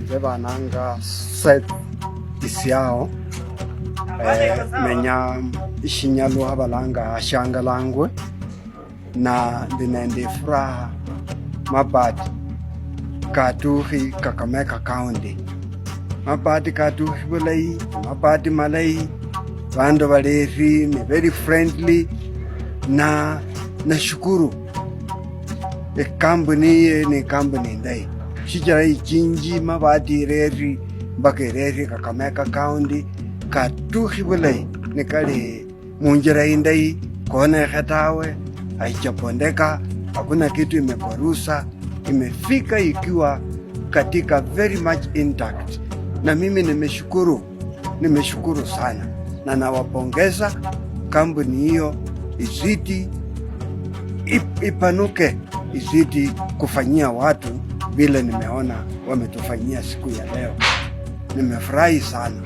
Nze bananga Seth Isiao, menya ishinyalo habalanga ashangalangwe na ndi nende furaha mabati katukhi Kakamega County. Mabati katukhi bulayi, mabati malayi, bandu baleri ni very friendly na nashukuru ekampuni ye ni kampuni indayi shichira ichinji mabati ireri mpaka ireri Kakamega County katukhi bulayi nikali munjira indayi konekhe tawe haijapondeka, hakuna kitu imekwarusa, imefika ikiwa katika very much intact, na mimi nimeshukuru, nimeshukuru sana na nawapongeza kampuni hiyo izidi ipanuke, izidi kufanyia watu vile nimeona wametufanyia siku ya leo. Nimefurahi sana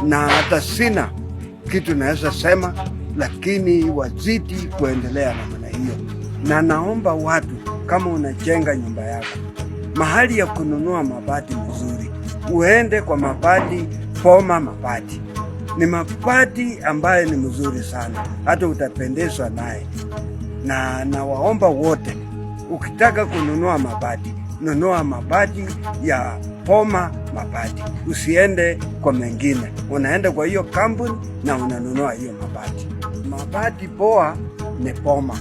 na hata sina kitu naweza sema, lakini wazidi kuendelea namna hiyo, na naomba watu, kama unajenga nyumba yako, mahali ya kununua mabati mzuri, uende kwa mabati Poma. Mabati ni mabati ambayo ni mzuri sana, hata utapendezwa naye. Na nawaomba wote, ukitaka kununua mabati, nunua mabati ya Poma Mabati, usiende kwa mengine. Unaenda kwa hiyo kampuni na unanunua hiyo mabati. Mabati poa ni Poma.